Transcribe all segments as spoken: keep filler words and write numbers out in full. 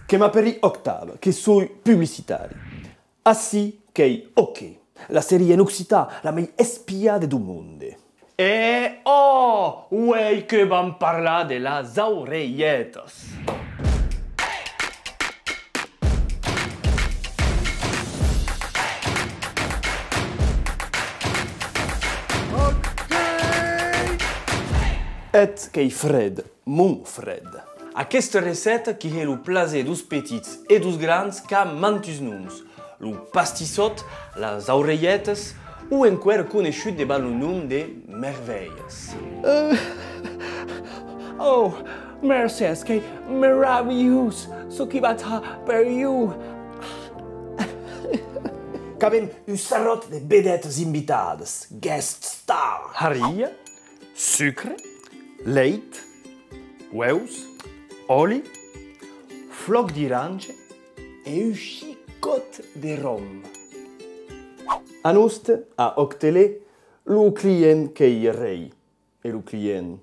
Que m'apèri Octave, que soi publicitari. Ací qu'ei OK, la seria en occitan la mei espiada deu monde. E ò! Uei que vam parlar de las aurelhetas. Eth qu'ei Fred, mon Fred. Aquesta recèta qui hè lo plaser deus petits e deus grans qu'a mantuns noms. Lo pastissòt, las aurelhetas, o enqüèra coneishut devath lo nom de mervelhas. Euh, oh, mercés, qu'ei meravilhós çò qui vatz har per jo. Qu'avem un sarròt de vedetas invitadas, guest star. Haria, sucre, lèit, ueus, òli, flòc d'irange, e un chicòt de rom. A noste, a Octele, lo client qu'ei rei, e lo client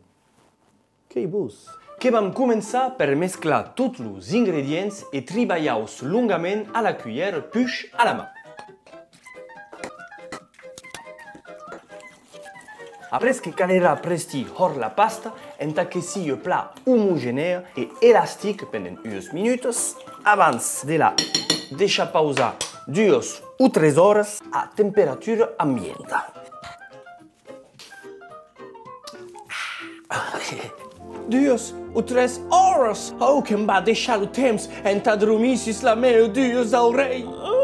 qu'ei vos. Que vam començar per mesclar tots los ingredients e tribalhar-los longament a la cuilhèra puish a la man. Après que calerà prestir hòrt la pasta entà que sia plan omogenèa e elastic pendent ues minutas, abans de la deishar pausar duas o tres oras a temperatura ambienta. Duas o tres oras! Oh, que'm va deishar lo temps entà dromir sus la mea duas aurelhas!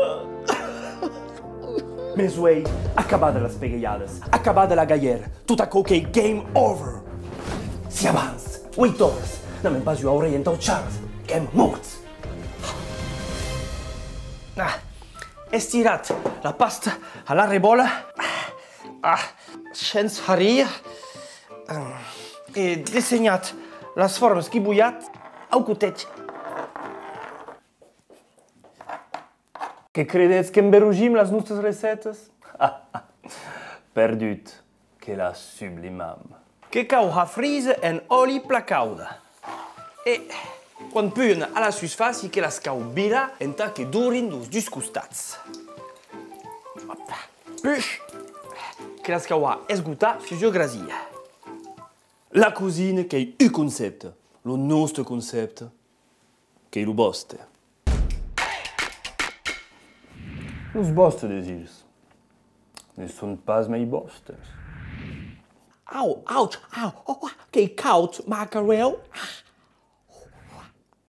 Mes uei, acabada las pegalhadas, acabada la galhèra, tot aquò qu'ei game over! Si abans ueit oras n'avem pas ua aurelha entau charge, qu'èm mòrts! Ah, estirat la pasta a la rebòla. Ah, shens haria. E dessenhat las formas qui voiatz au cotèth. Que credetz qu'emberogim las nostas recètas? Perdut, que las sublimam. Que cau har fríser en òli plan cauda. E, quan pujan a la susfàcia, que las cau virar entà que dorin deus dus costats. Òp. Puish, que las cau har esgotar sus ua grasiá. La cosina qu'ei un concèpte, lo noste concèpte, qu'ei lo vòste. Los vòstes desirs ne son pas mei vòstes. Au, auch, au, oh, oh, qu'ei caud, macarèu.